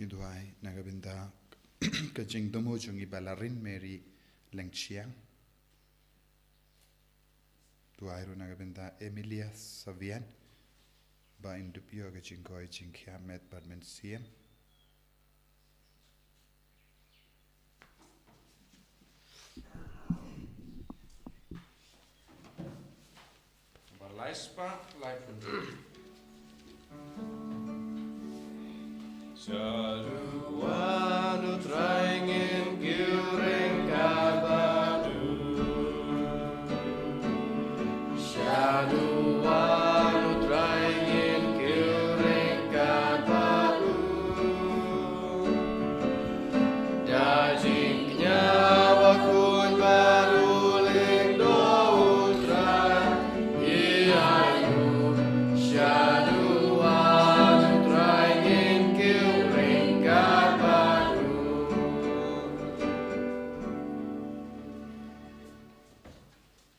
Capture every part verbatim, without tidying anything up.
Duwai na ka bynta ka jingthmu jong i Balarin Mary Lengchiang. Duwai ruh na ka bynta Emilia Savian, ba in dup ïa ka jingkoit jingkhiah met bad mynsiem. Ba lai spah laiphew. Shaduwan u Trai ngin kiew ryngkat bad u. Shaduwan u Trai ngin kiew ryngkat bad u. Da jingkñia bakhuid bad u lyngdoh u Trai, ïa u shaduwan u Trai ngin kiew ryngkat bad u.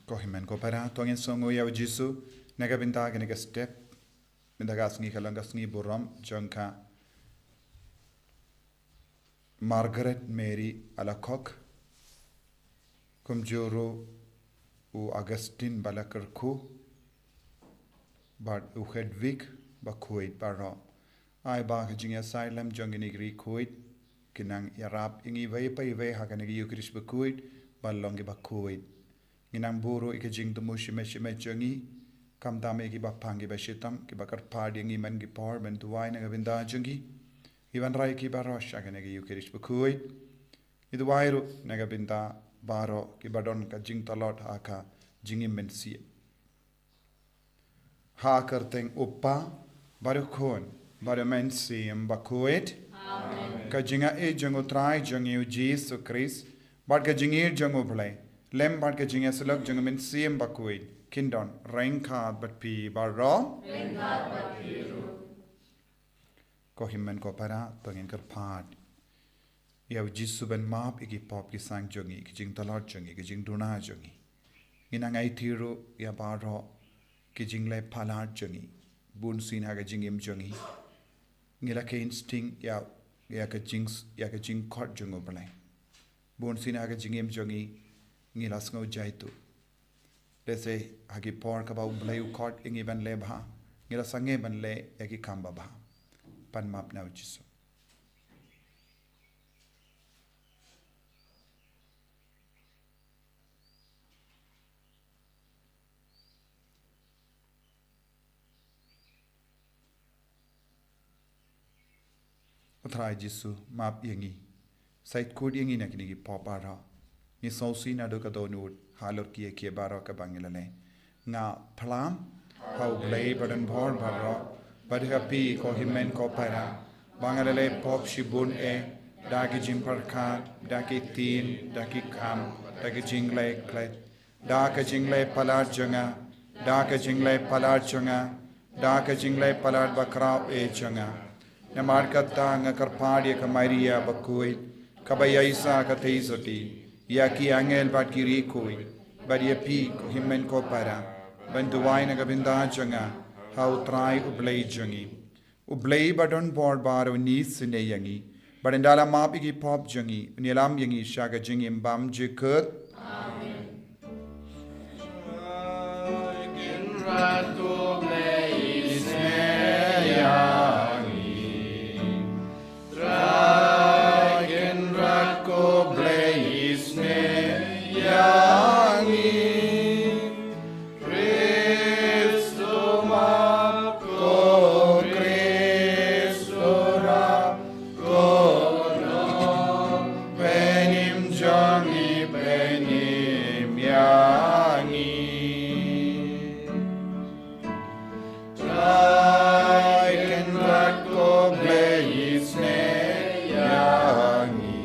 Ko hynmen ko para, to ngin sngew ïa u Jisu na ka bynta kane ka step. Mynta ka sngi ka long ka sngi burom jong ka Margaret Mary Alacoque, kumjuh ruh u Augustine Balakyrkhu, bad u Hedwig bakhuid baroh. Ai ba ka jingïasaid lem jong kine ki riewkhuid kin nang ïarap ïa ngi iwei pa iwei ha kane ka Eukharist bakhuid, ban long kiba khuid. Ngin nang buh ruh ïa ka jingthmu shimet shimet jong ngi, khamtam ïa kiba pang kiba shitom, kiba kyrpad ïa ngi man ki por ban duwai na ka bynta jong ki. Ngi wanrah ïa ki baroh sha kane ka Eukharist bakhuid. Ngi duwai ruh na ka bynta baroh kiba don ka jingtlot ha ka jingim mynsiem. Ha ka kyrteng u Kpa, bad u Khun, bad u Mynsiem Bakhuid. Amen. Ka jingïeit jong u Trai jong ngi u Jisu Khrist, bad ka jingïeit jong u Blei, lem bad ka jingïasyllok jong u Mynsiem Bakhuid, kin don ryngkat bad phi baroh. Ryngkat bad phi ruh. Ko hynmen ko para, to ngin kyrpad ïa u Jisu ban map ïa ki pop ki saiñ jong ngi, ki jingtlot jong ngi, ki jingduna jong ngi. Ngin nang aiti ruh ïa baroh ki jingleh palat jong ngi. Bunsien ha ka jingim jong ngi, ngi la kheiñ sting ïa, ïa ka jing, ïa ka jingkhot jong u Blei. Bunsien ha ka jingim jong ngi, ngi la sngew jaituh. Lehse ha ki por kaba u Blei u khot ïa ngi ban leh bha, ngi la sangeh ban leh ïa ki kam babha. Pan map na u Jisu. U Trai Jisu, map ïa ngi. Sait kut ïa ngi na kine ki pop baroh. Ngi sngewsih naduh ka dohnud halor kiei kiei baroh kaba ngi la leh. Nga phlam ha u Blei badonbor baroh, bad ha phi ko hynmen ko para, ba nga la leh pop shibun eh, da ki jingpyrkhat, da ki ktien, da ki kam, da ki jingleh klet. Da ka jingleh palat jong nga, da ka jingleh palat jong nga, da ka jingleh palat bakhraw eh jong nga. Namar kata nga kyrpad ïa ka Maria bakhuid, kaba ïaisah katei sotti, ïa ki angel bad ki riewkhuid, bad ïa phi ko hynmen ko para, ban duwai na ka bynta jong nga ha u Trai u Blei jong ngi. U Blei badonbor baroh un isynei ïa ngi, bad ynda la map ïa ki pop jong ngi, un ïalam ïa ngi sha ka jingim bymjukut. Amen. Trai Kynrad ko Blei isynei ïa ngi. Trai Kynrad ko Blei isynei ïa ngi. Khrist u map, ko Khrist u rap, ko nongpynim jong ngi pynim ïa ngi. Trai Kynrad ko Blei isynei ïa ngi.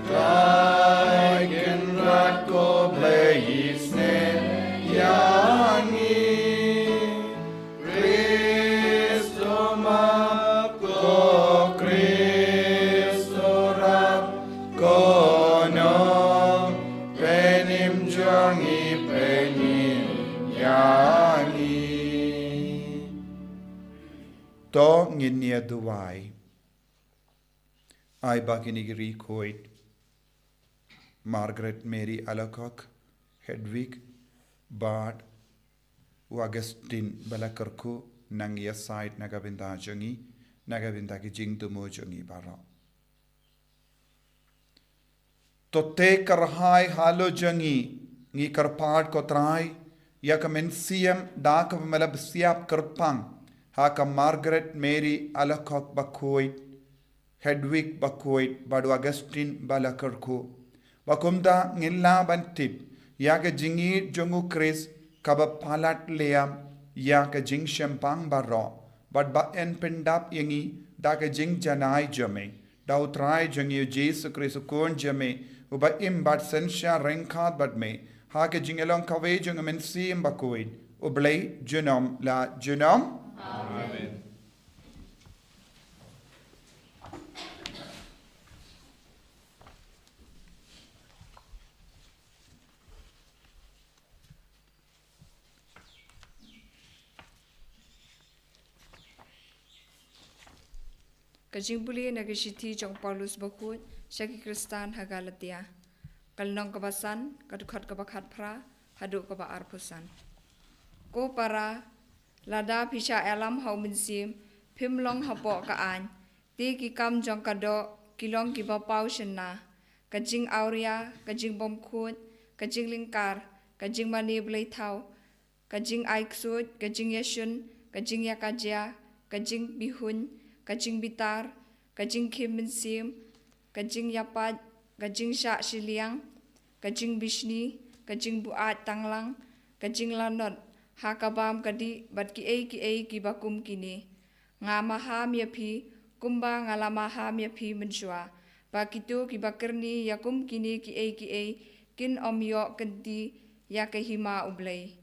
Trai Kynrad ko Blei isynei ïa ngi. Khrist u map, ko Khrist u rap, ko nongpynim jong ngi pynim ïa ngi. To ngin ïa duwai. Ai ba kine ki riewkhuid, Margaret Mary Alacoque, Hedwig, bad u Augustine ba la kyrkhu, nang ïasaid na ka bynta jong ngi, na ka bynta ki jingthmu jong ngi baroh. To te kyrhai halor jong ngi, ngi kyrpad ko Trai, ïa ka mynsiem da kaba me la bsiap kyrpang ha ka Margaret Mary Alacoque bakhuid, Hedwig bakhuid, bad u Augustine ba la kyrkhu. Ba kumta ngin lah ban tip ïa ka jingïeit jong u Khrist kaba palat liam ïa ka jingshemphang baroh, bad ba yn pyndap ïa ngi da ka jingjanai jong me. Da u Trai jong ngi u Jisu Khrist u Khun jong me, uba im bad synshar ryngkat bad me ha ka jingïalong kawei jong u Mynsiem Bakhuid, U Blei junom la junom. Amen. Ka jingpule na ka shithi jong u Paulus bakhuid sha ki Khristan ha Galatia. Ka lynnong kaba san, ka dkhot kaba khatphra haduh kaba arphew san. Ko para, lada phi shah ïalam ha u Mynsiem, phim long hapoh ka aiñ. Te ki kam jong ka doh ki long kiba paw shynna: ka jingawria, ka jingbymkhuid, ka jinglyngkar, ka jingmane bleithaw, ka jingai ksuid, ka jingïashun, ka jingïakajia, ka jingbihuiñ, ka jingbitar, ka jingkhim mynsiem, ka jingïapait, ka jingshah shiliang, ka jingbishni, ka jingbuaid tanglang, ka jinglanot ha ka bam ka dih, bad kiei kiei kiba kum kine. Nga maham ïa phi kumba nga la maham ïa phi mynshuwa, ba kito kiba kyrni ïa kum kine kiei kiei kin ym ïoh kynti ïa ka hima U Blei.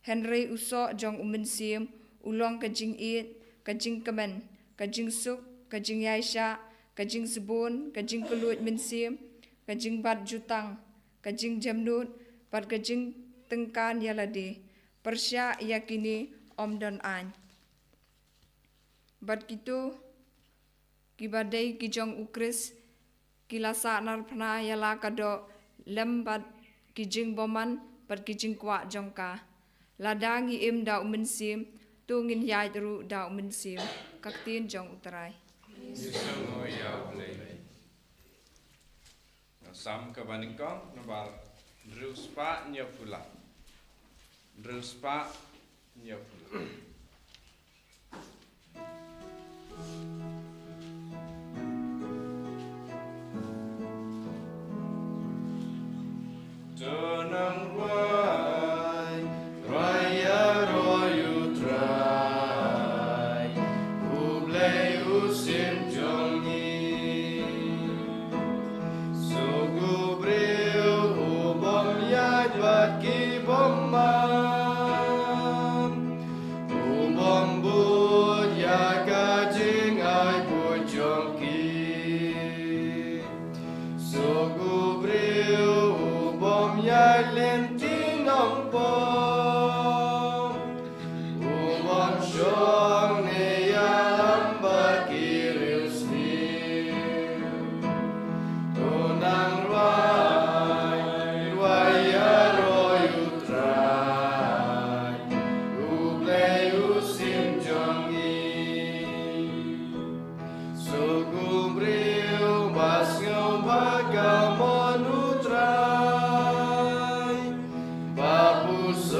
Hynrei u soh jong u Mynsiem u long ka jingïeit, ka jingkmen, ka jingsuk, ka jingïaishah, ka jingsbun, ka jingkylluid mynsiem, ka jingbat jutang, ka jingjemnud, bad ka jingtyngkan ïa lade. Pyrshah ïa kine ym don aiñ. Bad kito kiba dei ki jong u Khrist ki la sahnarphna ïa la ka doh lem bad ki jingbymman bad ki jingkwah jong ka. Lada ngi im da u Mynsiem, to ngin ïaid ruh da u Mynsiem. Ka ktien jong u Trai. Ngi sngew ïa U Blei. Nga sam kaba nyngkong nabar hynriew spah hynñiewphew lai. Hynriew spah hynñiewphew lai. To nang rwai, rwai ïaroh ïa u Trai, U Blei u Syiem jong ngi. Suk u briew u bym ïaid bad ki bymman, u bym bud ïa ka jingai buit jong ki. Suk u briew u bym ïaid lynti nongpop, u bym shong ne ïalam bad ki riewsniew. To nang rwai, rwai ïaroh ïa u Trai, U Blei u Syiem jong ngi. Suk u briew ba sngew ba ka mon u Trai, ba pus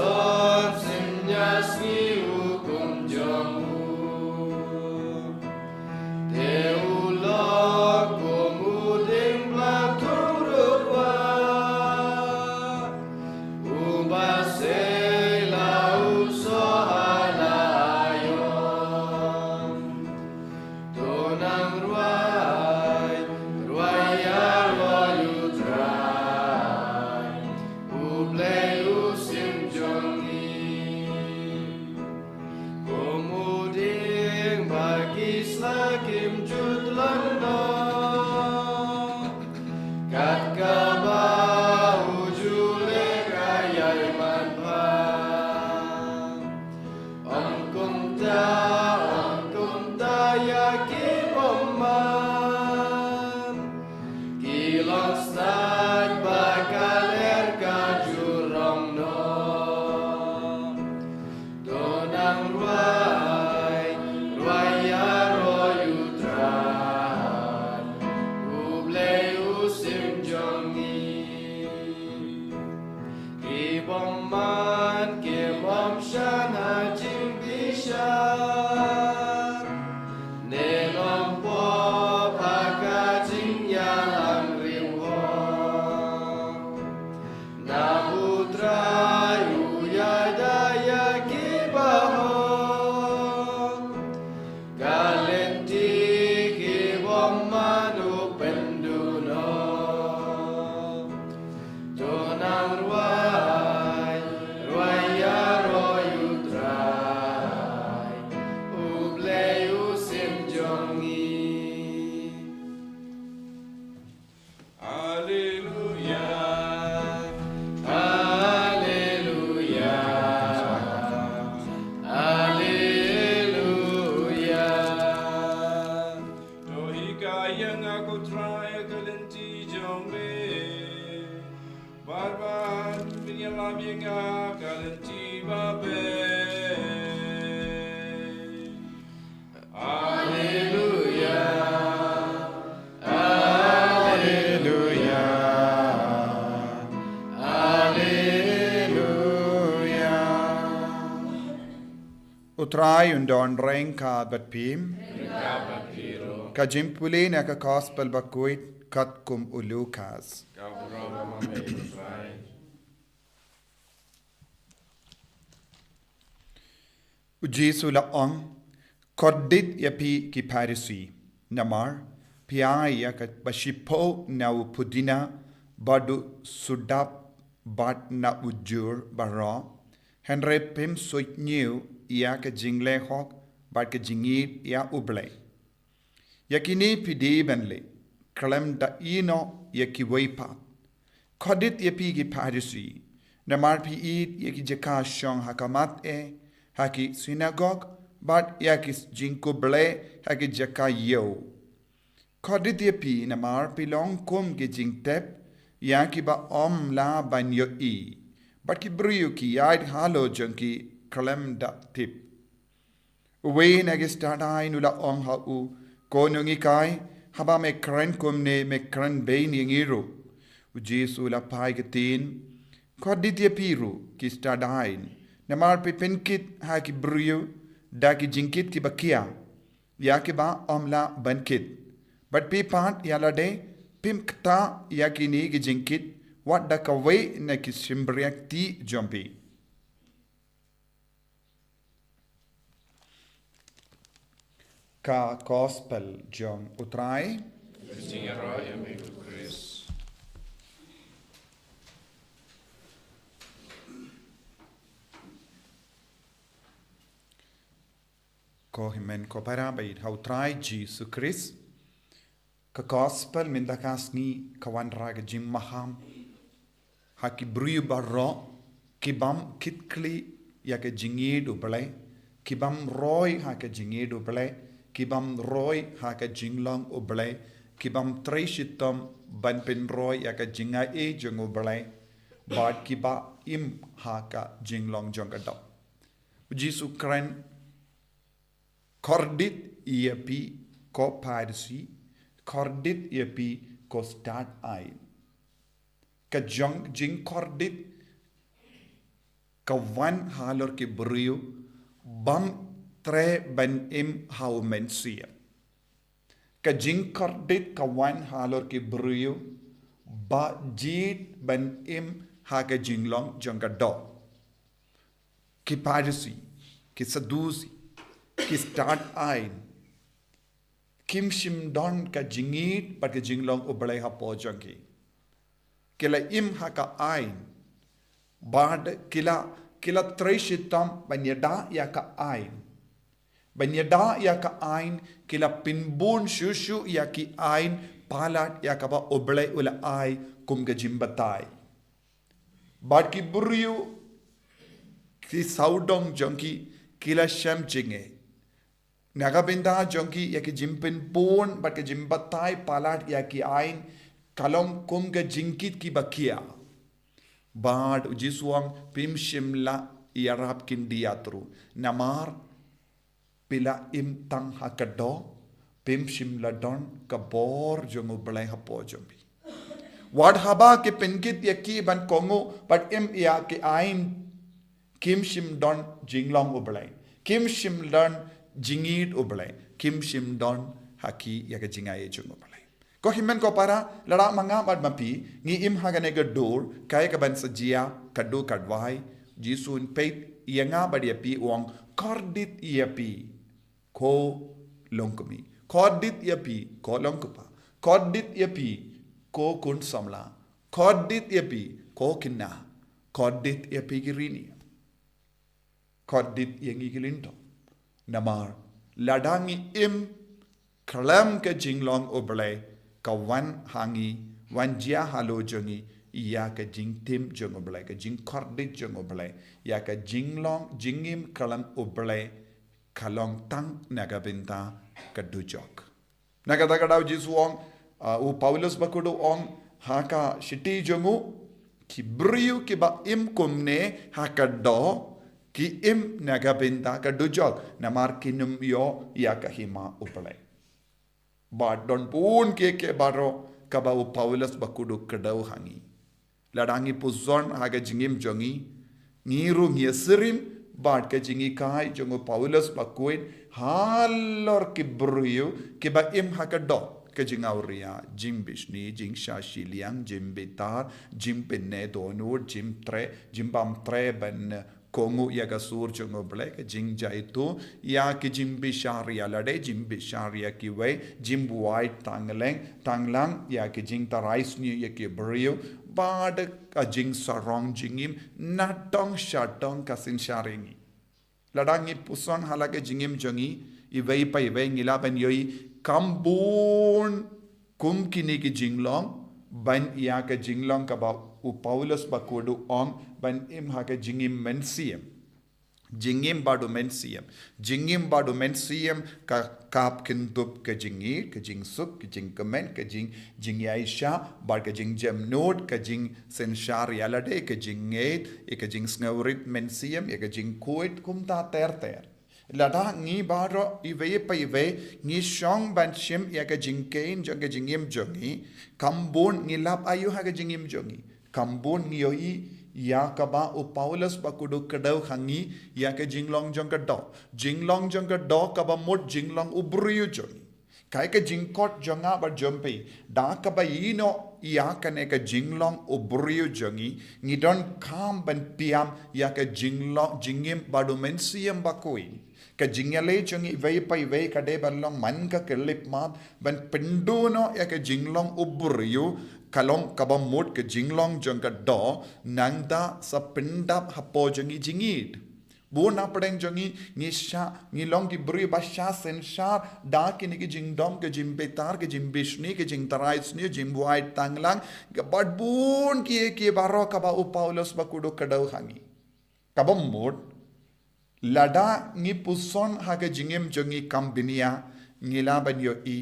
Alleluia, alleluia, alleluia. U Trai un don ryngkat bad phi. Ka jingpule na ka Gospel bakhuid katkum u Lukas. U Jisu u la ong, kordit ïa phi ki Pharisi, namar phi ai ïa kaba shiphew na u pudina bad u sudap bad na u jur baroh, hynrei phim suidñiew ïa ka jingleh hok bad ka jingïeid ïa U Blei. Ïa kine phi dei ban leh khlem da ïehnoh ïa kiwei pat. Kordit ïa phi ki Pharisi, namar phi ïeid ïa ki jaka shong ha ka mat eh ha ki synagog bad ïa ki jingkhublei ha ki jaka ïew. Kordit ïa phi, namar phi long kum ki jingtep ïa kiba ym lah ban ïohi bad ki briew ki ïaid halor jong ki khlem da tip. Uwei na ki stad aiñ u la ong ha u, ko nonghikai, haba me kren kumne me kren beiñ ïa ngi ruh. U Jisu u la phai ktien, kordit ïa phi ruh ki stad aiñ, namar phi pynkit ha ki briew da ki jingkit kiba khia ïa kiba ym lah ban kit, bad phi pat ïa lade phim ktah ïa kine ki jingkit wat da kawei na ki shympriahti jong phi. Ka Gospel jong U Trai. Ko hynmen ko para ba ïeit ha U Trai Jisu Khrist. Ka Gospel mynta ka sngi ka wanrah ka jingmaham ha ki briew baroh kibym kit khlieh ïa ka jingïeid U Blei, kibym roi ha ka jingïeid U Blei, kibym roi ha ka jinglong U Blei, kibym trei shitom ban pynroi ïa ka jingai jong U Blei, bad kiba im ha ka jinglong jong ka doh. U Jisu u kren, kordit ïa phi ko Pharisi, kordit ïa phi ko stad aiñ. Ka jong jingkordit ka wan halor ki briew bym treh ban im ha U Mynsiem. Ka jingkordit ka wan halor ki briew ba jied ban im ha ka jinglong jong ka doh. Ki Pharisi, ki Sadusi, ki stad aiñ, kim shym don ka jingïeid bad ka jinglong U Blei hapoh jong ki. Ki la im ha ka aiñ, bad ki la, ki la trei shitom ban ïada ïa ka aiñ. Ban ïada ïa ka aiñ, ki la pynbun shuh shuh ïa ki aiñ palat ïa kaba U Blei u la ai kum ka jingbatai. Bad ki briew, ki sawdong jong ki, ki la shem jingeh na ka bynta jong ki ïa ki jingpynbun bad ki jingbatai palat ïa ki aiñ, ka long kum ka jingkit kiba khia. Bad U Jisu u ong, phim shym la ïarap khyndiat ruh, namar phi la im tang ha ka doh, phim shym la don ka bor jong U Blei hapoh jong phi. Wat haba ki pynkit ïa ki ban kohnguh bad im ïa ki aiñ, kim shym don jinglong U Blei, kim shym don jingïeid U Blei, kim shym don ha ki ïa ka jingai jong U Blei. Ko hynmen ko para, lada ma nga bad ma phi ngi im ha kane ka dur, kaei kaban sa jia, ka dur ka dwai? Jisu un peit ïa nga bad ïa phi, u ong, kordit ïa phi ko longkmie, kordit ïa phi ko longkpa, kordit ïa phi ko khun samla, kordit ïa phi ko khynnah, kordit ïa phi ki riewniam, kordit ïa ngi ki lyntong. Namar lada ngi im khlem ka jinglong U Blei, ka wan ha ngi, wan jia halor jong ngi ïa ka jingtim jong U Blei, ka jingkordit jong U Blei, ïa ka jinglong jingim khlem U Blei, ka long tang na ka bynta ka dujok. Na kata ka daw Jisu u ong, ah, u Paulus bakhuid u ong ha ka shithi jong u, Ki briew kiba im kumne ha ka doh, ki im na ka bynta ka dujok, namar kim ïoh ïa ka hima U Blei. Bad don bun kiei kiei baroh kaba u Paulus bakhuid u kdew ha ngi. Lada ngi puson ha ka jingim jong ngi, ngi ruh ngi ïa sirim bad ka jinghikai jong u Paulus bakhuid halor ki briew kiba im ha ka doh, ka jingawria, jingbishni, jingshah shiliang, jingbitar, jingpyneh dohnud, jingtreh, jingbam treh ban kohnguh ïa ka sur jong U Blei, ka jingjaituh ïa ki jingbishar ïa lade, jingbishar ïa kiwei, jingbuaid tanglang, tanglang ïa ki jingtharai sniew ïa ki briew, bad ka jingsarong jingim, nadong shadong ka synshar ïa ngi. Lada ngi puson ha la ka jingim jong ngi, iwei pa iwei ngi lah ban ïohi kam bun kum kine ki jinglong, ban ïa ka jinglong kaba u Paulus bakhuid u ong, ban im ha ka jingim mynsiem. Jingim bad u mynsiem. Jingim bad u mynsiem ka kap kyndup ka jingïeit, ka jingsuk, ka jingkmen, ka jing, jingïaishah, bad ka jingjemnud, ka jingsynshar ïa lade, ka jingngeit, ïa ka jingsngewrit mynsiem, ïa ka jingkhuid, kumta ter ter. Lada ngi baroh iwei pa iwei, ngi shong ban shim ïa ka jingkheiñ jong ka jingim jong ngi, kam bun ngi lap aïu ha ka jingim jong ngi. Kam bun ngi ïohi ïa kaba u Paulus bakhuid u kdew ha ngi ïa ka jinglong jong ka doh. Jinglong jong ka doh kaba mut jinglong u briew jong ngi. Kaei ka jingkhot jong nga bad jong phi, da kaba ïehnoh ïa kane ka jinglong u briew jong ngi, ngi donkam ban pynïap ïa ka jinglong jingim bad u mynsiem bakhuid. Ka jingïaleh jong ngi iwei pa iwei ka dei ban long man ka khyllipmat ban pynduh noh ïa ka jinglong u briew, ka long kaba mut ka jinglong jong ka doh, nangta sa pyndap hapoh jong ngi jingïeit. Bun na pdeng jong ngi, ngi shah, ngi long ki briew ba shah synshar da kine ki jingdom, ka jingbitar, ka jingbishni, ka jingtharai sniew, jingbuaid tanglang, ka bad bun kiei kiei baroh kaba u Paulus bakhuid u kdew ha ngi. Kaba mut, lada ngi puson ha ka jingim jong ngi kam bniah, ngi lah ban ïohi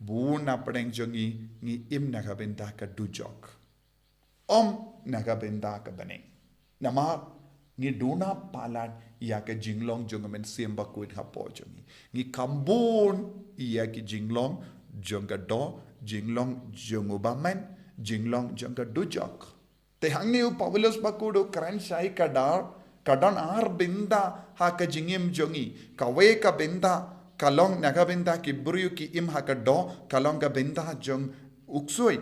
bun na pdeng jong ngi, ngi im na ka bynta ka dujok. Ym na ka bynta ka bneng. Namar ngi duna palat ïa ka jinglong jong u Mynsiem Bakhuid hapoh jong ngi. Ngi kham bun ïa ki jinglong jong ka doh, jinglong jong u bymman, jinglong jong ka dujok. Te hangne u Paulus bakhuid u kren shai ka dei, ka don ar bynta ha ka jingim jong ngi. Kawei ka bynta ka long na ka bynta ki briew ki im ha ka doh, ka long ka bynta jong u ksuid.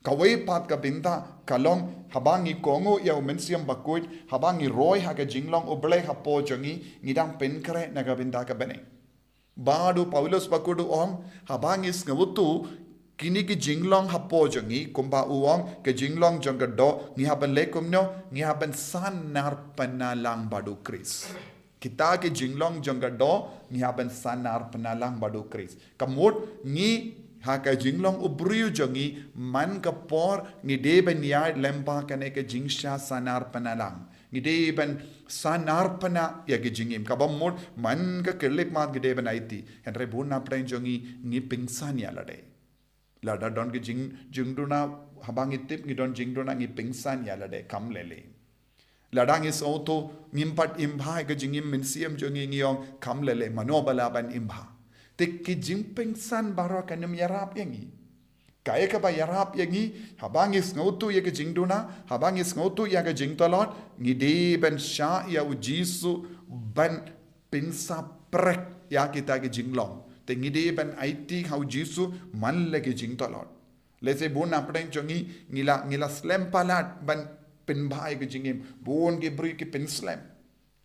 Kawei pat ka bynta ka long haba ngi kohnguh ïa u Mynsiem Bakhuid, haba ngi roi ha ka jinglong U Blei hapoh jong ngi, ngi dang pynkhreh na ka bynta ka bneng. Bad u Paulus bakhuid u ong, haba ngi sngewthuh kine ki jinglong hapoh jong ngi, kumba u ong, ka jinglong jong ka doh, ngi hap ban leh kumno, ngi hap ban sahnarphna lang bad u Khrist. Kita ki jinglong jong ka doh, ngi hap ban sahnarphna lang bad u Khrist. Ka mut ngi ha ka jinglong u briew jong ngi, man ka por ngi dei ban ïaid lyngba kane ka jingshah sahnarphna lang. Ngi dei ban sahnarphna ïa ka jingim. Kaba mut man ka khyllipmat ngi dei ban aiti. Hynrei bun na pdeng jong ngi, ngi pynsan ïa lade. Lada don ka jing, jingduna, haba ngi tip ngi don jingduna, ngi pynsan ïa lade, kam lei lei. Lada ngi sngewthuh ngim pat im bha ha ka jingim mynsiem jong ngi, ngi ong kam lei lei, mano ba lah ban im bha. Te ki jingpynsan baroh kan ym ïarap ïa ngi. Kaei kaba ïarap ïa ngi, haba ngi sngewthuh ïa ka jingduna, haba ngi sngewthuh ïa ka jingtlot, ngi dei ban shah ïa u Jisu ban pynsaphriang ïa kita ki jinglong. Te ngi dei ban aiti ha u Jisu man la ki jingtlot. Lehse bun na pdeng jong ngi, ngi la, ngi la slem palat ban pynbha ïa ka jingim. Bun ki briew ki pynslem.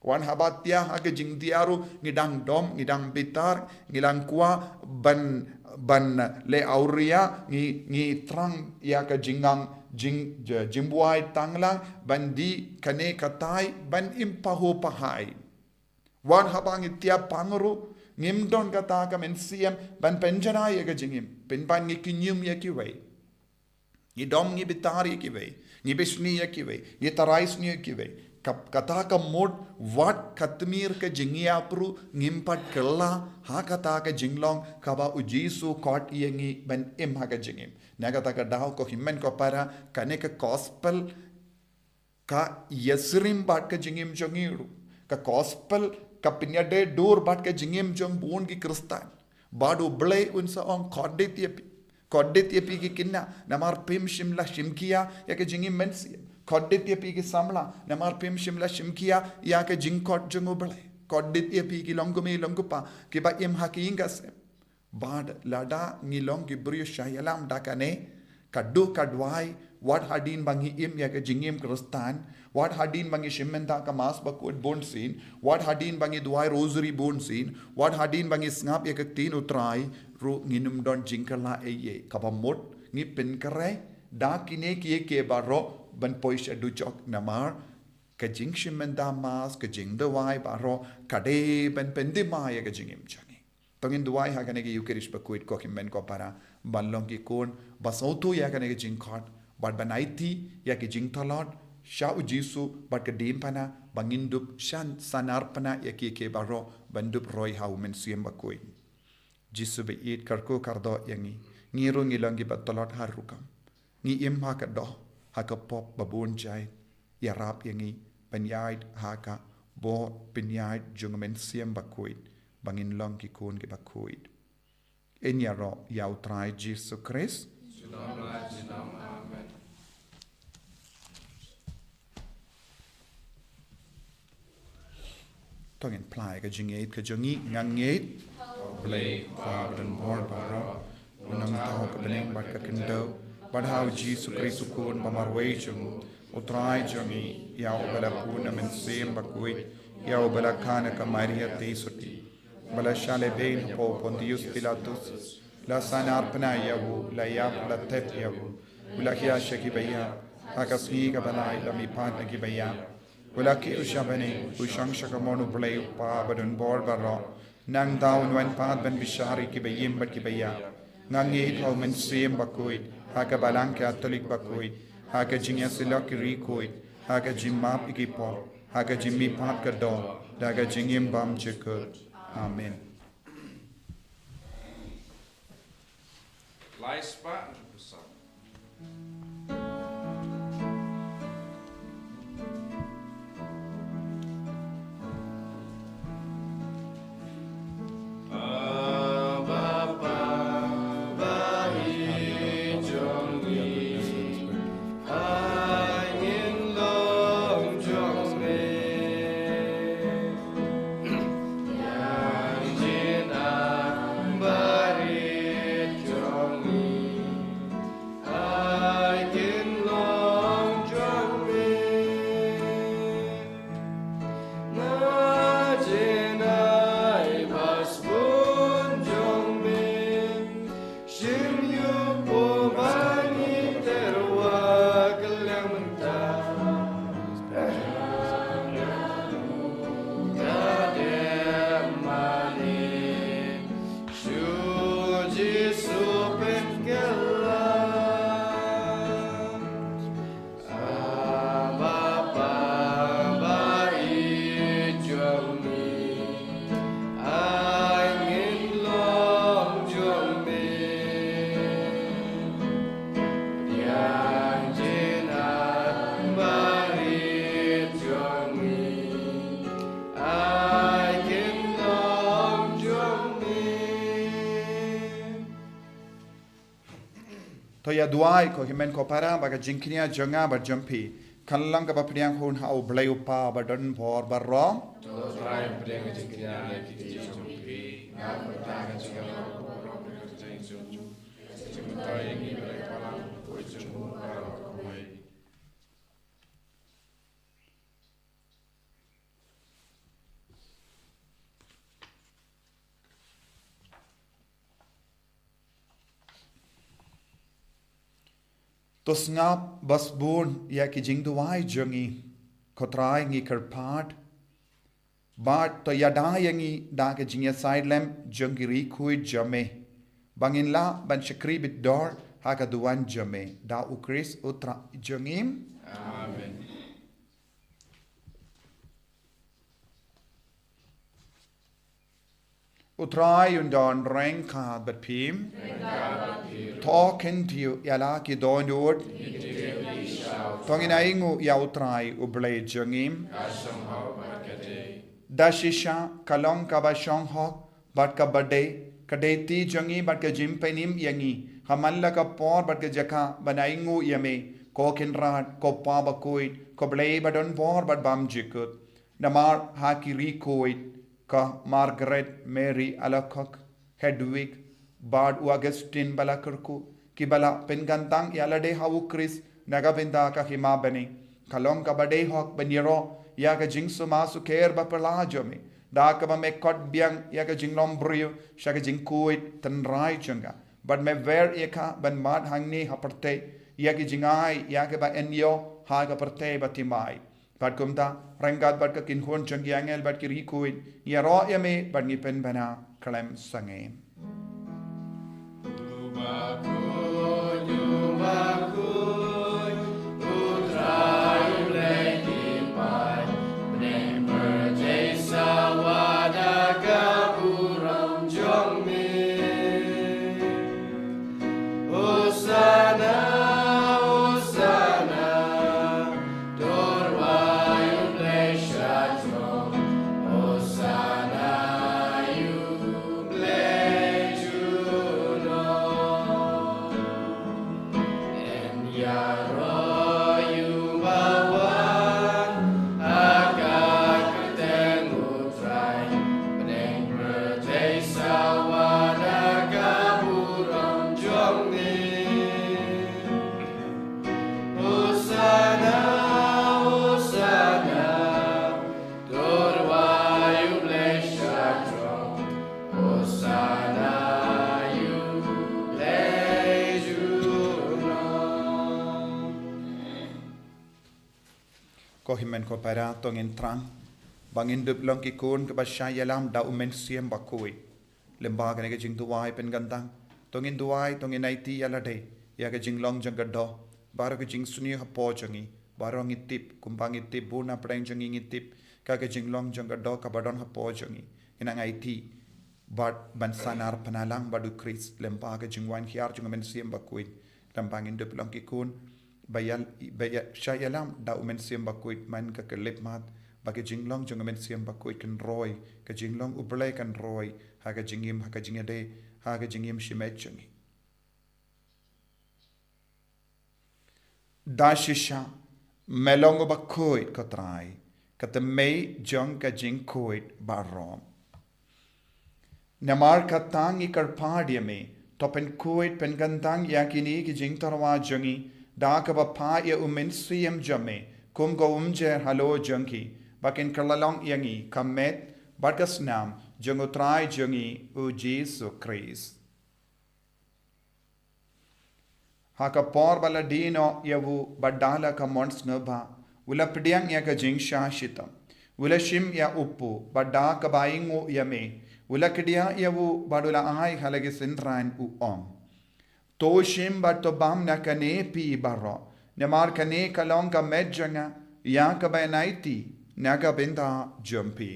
Wan haba thiah ha ka jingthiah ruh, ngi dang dom, ngi dang bitar, ngi dang kwah ban, ban leh awria, ngi, ngi thrang ïa ka jingnang, jing, jingbuaid tanglang, ban dih kane katai, ban im pahuh pahai. Wan haba ngi thiah pang ruh, ngim don kata ka mynsiem ban pynjanai ïa ka jingim, pynban ngi kynñium ïa kiwei. Ngi dom, ngi bitar ïa kiwei, ngi bishni ïa kiwei, ngi tharai sniew ïa kiwei. Ka, kata ka mut wat ka tmier ka jingïap ruh ngim pat kylla ha kata ka jinglong kaba u Jisu khot ïa ngi ban im ha ka jingim. Na kata ka daw ko hynmen ko para, kane ka gospel Ka ïasyriem bad ka jingim jong ngi ruh. Ka gospel ka pynïadei dur bad ka jingim jong bun ki Khristan. Bad U Blei un sa ong, kordit ïa phi. Kordit ïa phi ki khynnah, namar phim shym la shim khia ïa ka jingim mynsiem. Kordit ïa phi ki samla, namar phim shym la shim khia ïa ka jingkhot jong U Blei. Kordit ïa phi ki long kmie long kpa kiba im ha ka ïing ka sem. Bad lada ngi long ki briew shah ïalam da kane, ka duh ka duwai, wat hadien ba ngi im ïa ka jingim Khristan, wat hadien ba ngi shim bynta ka Mass Bakhuid bunsien, wat hadien ba ngi duwai Rosary bunsien, wat hadien ba ngi sngap ïa ka Ktien U Trai, ruh ngin ym don jingkylla ei ei. Kaba mut ngi pynkhreh da kine kiei kiei baroh ban poi sha dujok, namar ka jingshim bynta Mass, ka jingduwai baroh ka dei ban pyndima ïa ka jingim jong ngi. To ngin duwai ha kane ka Eucharist Bakhuid, ko hynmen ko para, ban long ki khun ba sngewthuh ïa kane ka jingkhot bad ban aiti ïa ki jingtlot sha U Jisu bad ka diengphna, ba ngin dup shan sanar phna ïa kiei kiei baroh ban dup roi ha U Mynsiem Bakhuid. Jisu ba ïeit, kyrkhu kyrdoh ïa ngi. Ngi ruh ngi long kiba tlot ha rukom. Ngi im ha ka doh, ha ka pop ba bun jait. Ïarap ïa ngi pynïaid ha ka bor pynïaid jong U Mynsiem Bakhuid, ba ngin long ki khun kiba khuid. Yn ïaroh ïa U Trai Jisu Khrist. Junom la junom. Amen. To ngin phla ïa ka jingngeit ka jong ngi. Nga ngeit ha U Blei, U Kpa badonbor baroh, U Nongthaw ka bneng bad ka khyndew, bad ha U Jisu Khrist U Khun ba marwei jong U, U Trai jong ngi, ïa uba la bun na U Mynsiem Bakhuid, ïa uba la kha na ka Maria Theisotti, ba la shah lehbeiñ hapoh Pontius Pilatus, la sanar phna ïa u, la ïap, la thep ïa u, u la khia sha kiba ïap, ha ka sngi kaba lai la mihpat na kiba ïap, u la kiew sha bneng, u shong sha kamon U Blei U Kpa badonbor baroh. Nangta un wan pat ban bishar ïa kiba im bad kiba ïap. Nga ngeit ha U Mynsiem Bakhuid, ha ka Balang Katholik bakhuid, ha ka jingïasyllok ki riewkhuid, ha ka jingmap ïa ki pop, ha ka jingmihpat ka doh, da ka jingim bymjukut. Amen. Lai spah. To ïa duwai, ko hynmen ko para, ba ka jingkñia jong nga bad jong phi kan long kaba pdiang hun ha U Blei U Kpa badonbor baroh. To Trai, pdiang ka jingkñia ha kine ki jong phi, na ka bynta ka jingïaroh baroh ka jong phi. Ka jingmyntoi ïa ngi, ba dei ka balang kaba khuid jong U baroh kawei. To sngap ba sbun ïa ki jingduwai jong ngi, ko Trai, ngi kyrpad. Bad to ïada ïa ngi da ka jingïasyllok jong ki riewkhuid jong me, ba ngin lah ban shakri bit dor ha ka duwan jong me, da U Khrist U Trai jong ngi. Amen. U Trai un don ryngkat bad phi. To kyntiew ïa la ki dohnud. To ngin ainguh ïa U Trai U Blei jong ngi. Da shisha ka long kaba shong hok bad kaba dei, ka dei ti jong ngi bad ka jingpynim ïa ngi ha man la ka por bad ka jaka ban ainguh ïa me, ko Kynrad, ko Pa bakhuid, ko Blei ba don bor bad bymjukut. Namar ha ki riewkhuid ka Margaret Mary Alacoque, Hedwig bad u Augustine ba la kyrkhu, kiba la pynkyntang ïa lade ha U Khrist na ka bynta ka hima bneng. Ka long kaba dei hok ban ïaroh ïa ka jingsumar sukher baphylla jong me, da kaba me khot biang ïa ka jinglong briew sha ka jingkhuid tynrai jong ka, bad me wer ïa ka ban mad hangne ha pyrthei ïa ki jingai ïa kaba yn ïoh ha ka pyrthei bathymmai. Bad kumta, ryngkat bad ka kynhun jong ki angel bad ki riewkhuid, ngi ïaroh ïa me bad ngi pynbna khlem sangeh. Hosanna, Hosanna, to U Blei sha jrong. Hosanna ïa U Blei junom. Ïa ro ïa u ba wan ha ka kyrteng U Trai, bneng pyrthei sawa da ka burom jong me. Hosanna, Hosanna, to U Blei sha jrong. Hosanna ïa U Blei junom. Ko hynmen ko para, to ngin thrang ba ngin dup long ki khun kiba shah ïalam da U Mynsiem Bakhuid. Lyngba kane ka jingduwai pynkyntang, to ngin duwai, to ngin aiti ïa lade ïa ka jinglong jong ka doh, baroh ka jingsniew hapoh jong ngi. Baroh ngi tip, kumba ngi tip, bun na pdeng jong ngi ngi tip ka ka jinglong jong ka doh kaba don hapoh jong ngi. Ngin nang aiti bad ban sanar pynlang bad U Khrist lyngba ka jingwan hiar jong U Mynsiem Bakhuid. Lyngba ngin dup long ki khun ba ïa, ba ïa shah ïalam da U Mynsiem Bakhuid, man ka khyllipmat ba ka jinglong jong U Mynsiem Bakhuid kan roi, ka jinglong U Blei kan roi ha ka jingim, ha ka jingïadei, ha ka jingim shimet jong ngi. Da shisha me long uba khuid, ko Trai, ka tymmen jong ka jingkhuid baroh. Namar kata ngi kyrpad ïa me, to pynkhuid pynkyntang ïa kine ki jingtyrwa jong ngi da kaba phah ïa U Mynsiem jong me kum ka umjer halor jong ki, ba kin kylla long ïa ngi ka met bad ka snam jong U Trai jong ngi U Jisu Khrist. Ha ka por ba la die noh ïa u bad da la ka mon sngewbha, u la pdiang ïa ka jingshah shitom. U la shim ïa u pud bad da kaba ainguh ïa me, u la kdiah ïa u bad u la ai ha la ki synran, u ong: To shim bad to bam na kane phi baroh, namar kane ka long ka met jong nga ïa kaba yn aiti na ka bynta jong phi.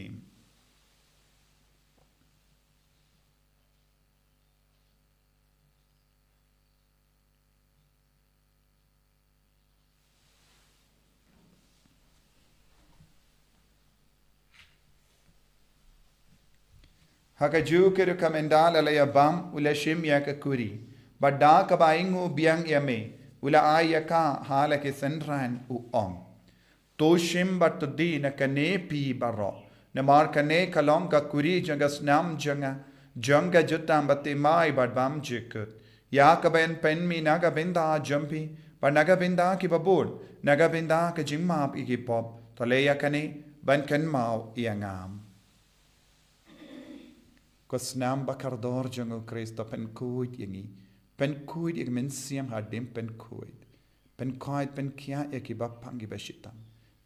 Ha kajuh ka rukom, ynda la ïa bam, u la shim ïa ka kuri, bad da kaba ainguh biang ïa me, u la ai ïa ka ha la ki synran, u ong: To shim bad to die na kane phi baroh, namar kane ka long ka kuri jong ka snam jong nga, jong ka jutang bathymmai bad bymjukut, ïa kaba yn pynmih na ka bynta jong phi bad na ka bynta kiba bun, na ka bynta ka jingmap ïa ki pop. To leh ïa kane ban kynmaw ïa nga. Ko snam ba kordor jong U Khrist, to pynkhuid ïa ngi, pynkhuid ïa ki mynsiem hadien pynkhuid, pynkhuid pynkhiah ïa kiba pang kiba shitom,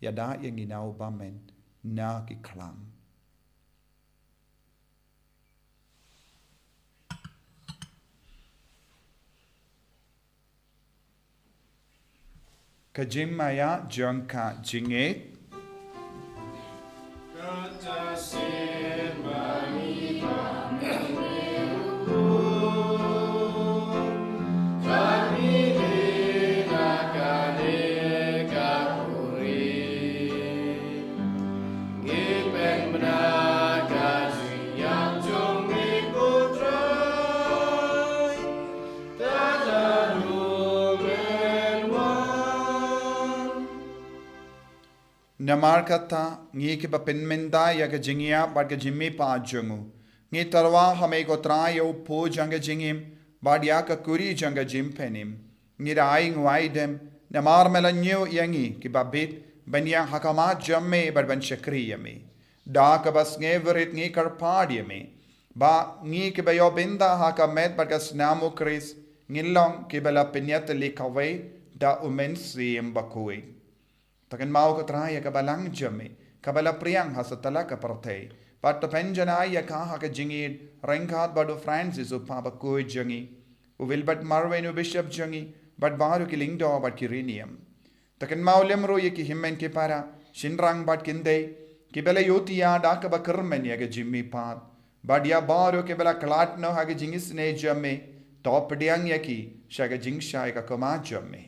ïada ïa ngi na u bymman na ki khlam. Ka jingmaïa jong ka jingngeit. Namar kata, ngi kiba pynmynta ïa ka jingïap bad ka jingmihpat jong u, ngi tyrwa ha me ko Trai ïa u pud jong ka jingim bad ïa ka kuri jong ka jingpynim. Ngi da ai nguaidem namar me la ñiew ïa ngi kiba bit ban ïeng ha khmat jong me bad ban shakri ïa me. Da kaba sngewrit ngi kyrpad ïa me ba ngi kiba ïoh bynta ha ka met bad ka snam u Khrist ngin long kiba la pynïatylli kawei da u Mynsiem Bakhuid. To kynmaw ko Trai ïa ka balang jong me kaba la pdiang ha satlak ka pyrthei, bad to pynjanai ïa ka ha ka jingïeit ryngkat bad u Francis u Papa bakhuid jong ngi, u Wilbert Marwein u Bishop jong ngi, bad baroh ki lyngdoh bad ki riewniam. To kynmaw lem ruh ïa ki hynmen ki para, shynrang bad kynthei kiba la ïohthiah da kaba kyrmen ïa ka jingmihpat, bad ïa baroh kiba la khlad noh ha ka jingisynei jong me. To pdiang ïa ki sha ka jingshai ka khmat jong me.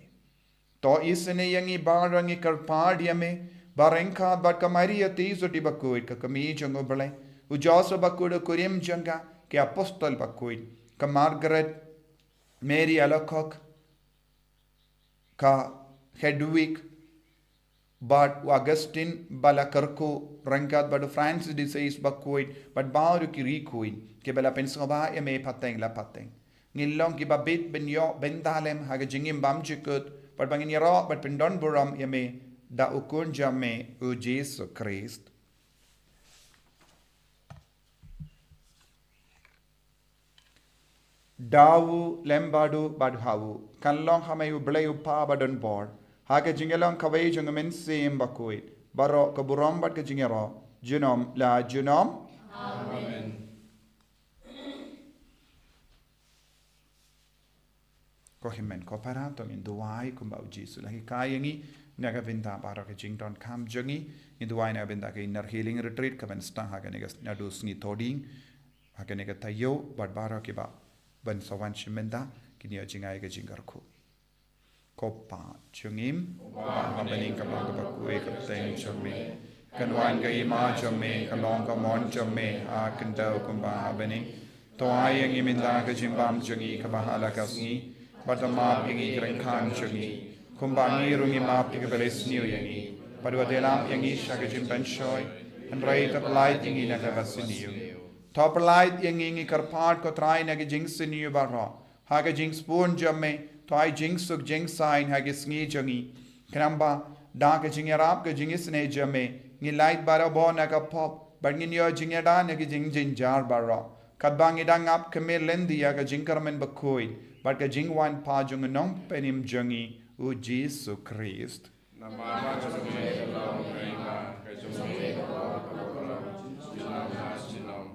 To isynei ïa ngi baroh, ngi kyrpad ïa me ba ryngkat bad ka Maria Theisotti bakhuid, ka Kmie jong u Blei, u Joseph bakhuid u kurim jong ka, ki Apostol bakhuid, ka Margaret Mary Alacoque, ka Hedwig, bad u Augustine ba la kyrkhu, ryngkat bad u Francis de Sales bakhuid bad baroh ki riewkhuid kiba la pynsngewbha ïa me pateng la pateng, ngin long kiba bit ban ïoh bynta lem ha ka jingim bymjukut, bad ba ngin ïaroh bad pyndonburom ïa me da u Khun jong me u Jisu Khrist. Da u, lem bad u bad ha u, kan long ha me u Blei u Kpa badonbor, ha ka jingïalong kawei jong u Mynsiem Bakhuid, baroh ka burom bad ka jingïaroh junom la junom. Amen. Ko hynmen ko para, to ngin duwai kumba u Jisu u la hikai ïa ngi na ka bynta baroh ka jingdonkam jong ngi. Ngin duwai na ka bynta ka Inner Healing Retreat kaban sdang ha kane ka, naduh sngi Thohdieng ha kane ka taïew, bad baroh kiba ban sa wan shim bynta, kin ïoh jngai ka jingkyrkhu. Ko Pa jong ngi, uba ha bneng, ka long kaba khuid ka kyrteng jong me. Kan wan ka hima jong me, kan long ka mon jong me ha ka kyrteng kumba ha bneng. To ai ïa ngi mynta ka jingbam jong ngi kaba ha la ka sngi, bad to map ïa ngi ki ryngkat jong ngi, kumba ngi ruh ngi map ïa kiba la isniew ïa ngi. Bad wat ïalam ïa ngi sha ka jingpynshoi, hynrei to pyllait ïa ngi na kaba sniew. To pyllait ïa ngi, ngi kyrpad ko Trai, na ka jingsniew baroh, ha ka jingsbun jong me, to ai jingsuk jingsaiñ ha ki sngi jong ngi. Khnang ba da ka jingïarap ka jingisynei jong me, ngin lait barabor na ka pop, bad ngin ïoh jingïada na ki jingjynjar baroh, katba ngi dang ap khmih lynti ïa ka jingkyrmen bakhuid bad ka jingwan pat jong u Nongpynim jong ngi, u Jisu Khrist. Namar ka jong me ka long ka hima, ka jong me ka long ka burom, junom la junom.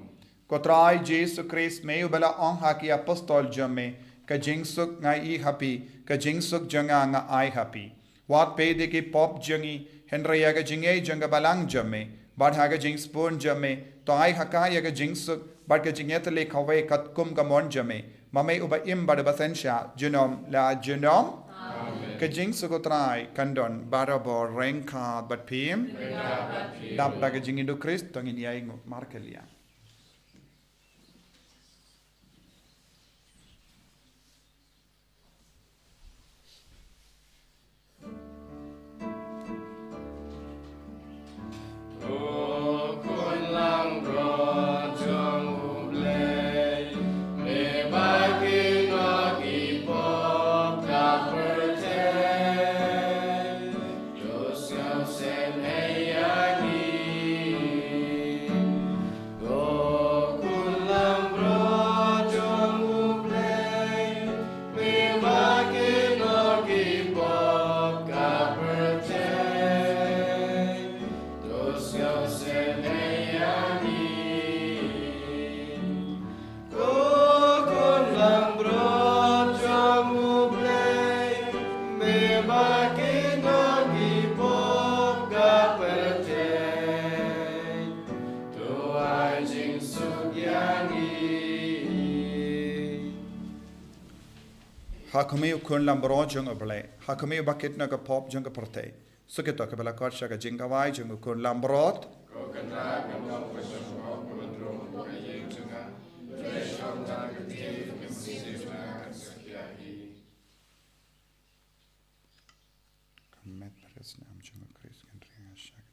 Ko Trai Jisu Khrist, me uba la ong ha ki Apostol jong me, ka jingsuk nga ai ha phi, ka jingsuk jong nga nga ai ha phi. Wat peit ïa ki pop jong ngi, hynrei ïa ka jingngeit jong ka balang jong me, bad ha ka jingsbun jong me, to ai ha ka ïa ka jingsuk bad ka jingïatylli kawei katkum ka mon jong me, ma me uba im bad uba synshar junom la junom. Amen. Ka jingsuk u Trai kan don barabor ryngkat bad phi. Bad phi. Dap da ka jingïeit u Khrist, to ngin ïainguh markylliang. Ko khun langbrot jong U Blei, me ba ki nongkynnoh ki pop ka pyrthei, to sngewsih ïa ngi. Ko khun langbrot jong U Blei, me ba ki nongkynnoh ki pop ka pyrthei, to ai jingsuk ïa ngi. Ha khmih, ko khun langbrot jong U Blei, ha khmih, ba ki nongkynnoh ki pop jong ka pyrthei. Suk ïa to kiba la khot sha ka jingkhawai jong ko khun langbrot. Ko Kynrad, ngan ong ka shong, ko Myntdu, ka ïing jong nga, ka ktien, ka mynsiem jong nga kan sa khia hi. Ka met bad ka snam jong U Khrist kan ring ha sha ka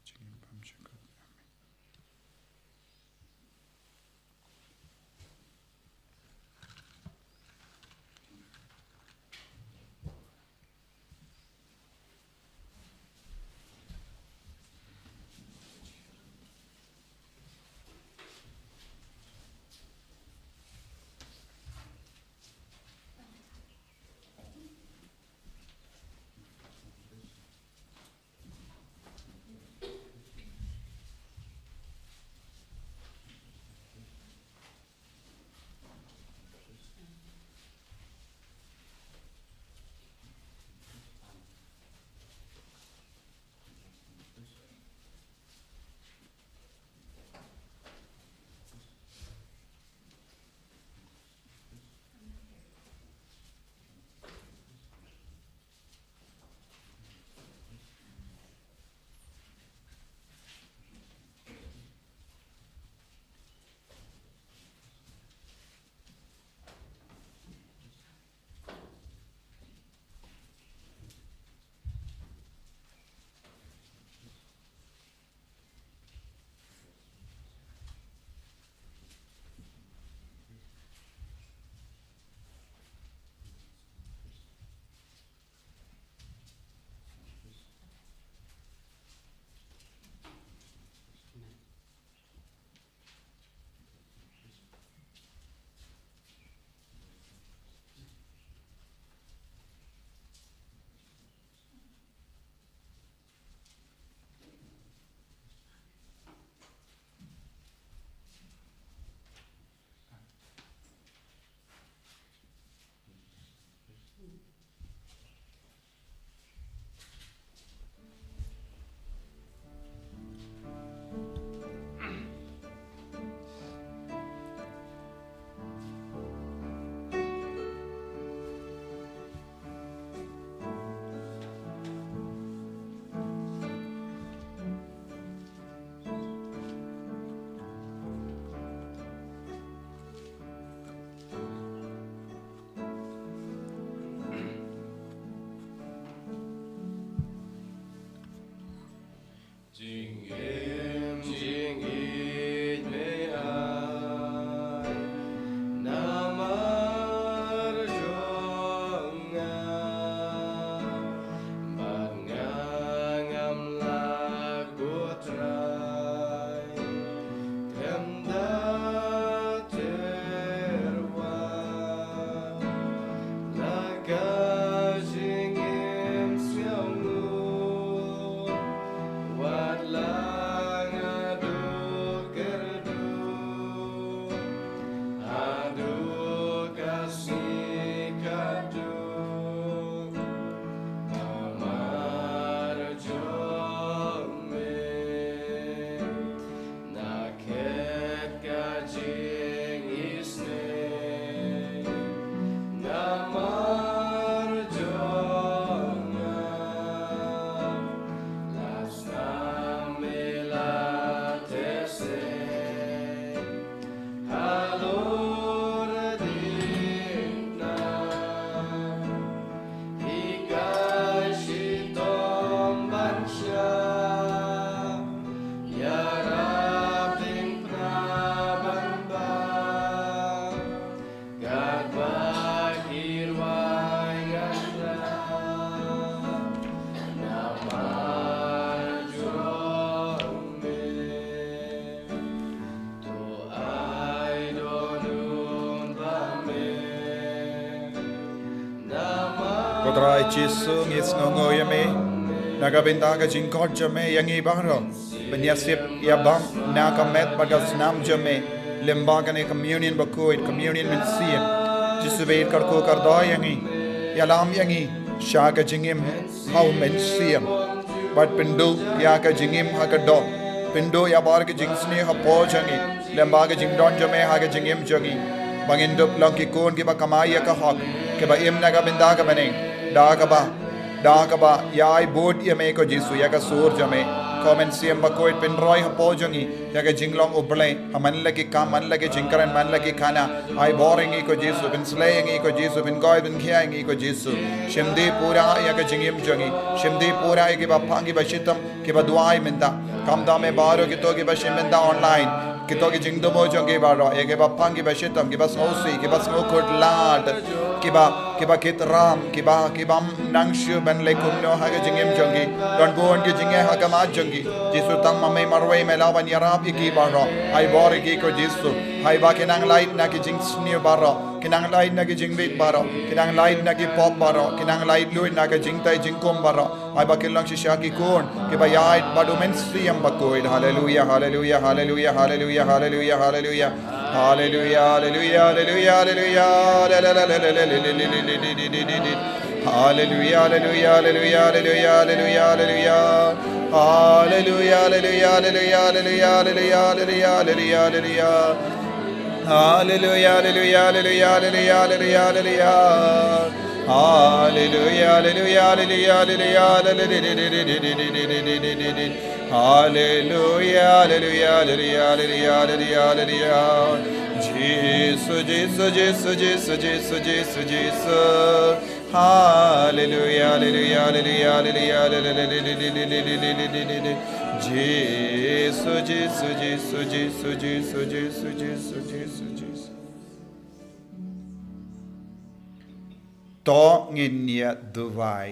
Jingim jingïeit me ai namar jong nga, bad nga ngam lah, ko Trai, khlem da tyrwa. La ka jingim sngewlem, wat la nga duk kyrduh, haduh ka sngi ka duk, namar jong me. Na khet ka jingisynei namar jong nga, la snam me la teh sei halor diengphna. Hikai shitom ban shah ïarap diengphna ban bam, katba ki rwai ngan rah namar jong me. To ai dohnud ba me namar. Ko Trai Jisu, ngi sngewnguh ïa me na ka bynta ka jingkhot jong me ïa ngi baroh ban ïasep ïabam na ka met bad ka snam jong me lyngba kane ka communion bakhuid, communion mynsiem. Jisu, bad kyrkhu kyrdoh ïa ngi, ïalam ïa ngi sha ka jingim ha u Mynsiem, bad pynduh ïa ka jingim ha ka doh, pynduh ïa baroh ki jingsniew hapoh jong ngi lyngba ka jingdon jong me ha ka jingim jong ngi, ba ngin dup long ki khun kiba kamai ïa ka hok, kiba im na ka bynta ka bneng, da kaba, da kaba ïai bud ïa me ko Jisu, ïa ka sur jong me. Ko Mynsiem Bakhuid, pynroi hapoh jong ngi ïa ka jinglong U Blei ha man la ki kam, man la ki jingkren, man la ki khana. Ai bor ïa ngi ko Jisu, pynsleh ïa ngi ko Jisu, pynkhuid pynkhia ïa ngi ko Jisu. Shim dih pura ïa ka jingim jong ngi, shim dih pura ïa kiba phang, kiba shitom, kiba duwai mynta. Khamtam ïa baroh kito kiba shim bynta online, kito ki jingthmu jong ki baroh, ïa kiba phang, kiba shitom, kiba sngewsih, kiba sngewkhuslai, kiba, kiba kit ram, kiba, kibym nang shuh ban leh kumno ha ka jingim jong ki. Don bun ki jingeh ha khmat jong ki. Jisu, tang ma me marwei me lah ban ïarap ïa ki baroh. Ai bor ïa ki ko Jisu. Ai ba kin nang lait na ki jingsniew baroh, kin nang lait na ki jingbieit baroh, kin nang lait na ki pop baroh, kin nang lait lut na ka jingtei jingkhum baroh. Ai ba kin long shisha ki khun kiba ïaid bad u Mynsiem Bakhuid. Haleluia, haleluia, haleluia, haleluia, haleluia, haleluia. Haleluia, haleluia, haleluia, haleluia. Haleluia, haleluia, haleluia, haleluia, haleluia. Haleluia, haleluia, haleluia, haleluia, haleluia, haleluia, haleluia. Haleluia, haleluia, haleluia, haleluia, haleluia. Haleluia, haleluia, haleluia, haleluia, haleluia. Haleluia, haleluia, haleluia, haleluia, haleluia, haleluia. Jisu, Jisu, Jisu, Jisu, Jisu, Jisu, Jisu. Haleluia, haleluia, haleluia, haleluia, haleluia. Jisu, Jisu, Jisu, Jisu, Jisu, Jisu, Jisu, Jisu, Jisu. To ngin ïa duwai.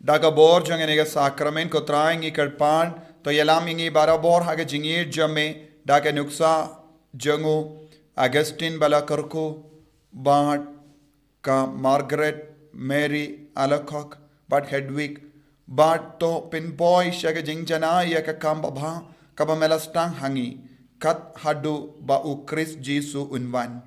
Da ka bor jong kane ka sakramen ko Trai ngi kyrpad, to ïalam ïa ngi barabor ha ka jingïeit jong me, da ka nuksa jong u Augustine ba la kyrkhu, bad ka Margaret Mary Alacoque, bad Hedwig, bad to pynpoi sha ka jingjanai ïa ka kam babha kaba me la sdang ha ngi, kat haduh ba u Khrist Jisu un wan.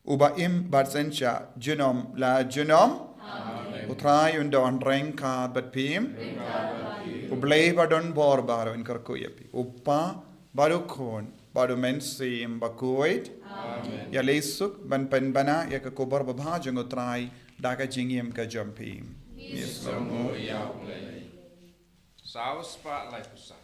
Uba im bad synshar junom la junom. Amen. U Trai un don ryngkat bad phi. Ryngkat bad phi. U Blei ba don bor baroh un kyrkhu ïa phi. U Kpa bad u Khun bad u Mynsiem Bakhuid. Amen. Ïaleh suk ban pynbna ïa ka khubor babha jong u Trai da ka jingim ka jong phi. Ngi sngewnguh ïa u Blei. Saw spah laiphew saw.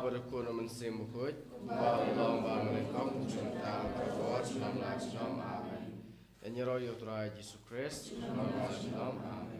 Bad u Khun, u Mynsiem Bakhuid, uba long ba lyngkot jong ka, ka bor junom la junom. Amen. Ïaroh ïa U Trai Jisu Khrist, junom la junom. Amen.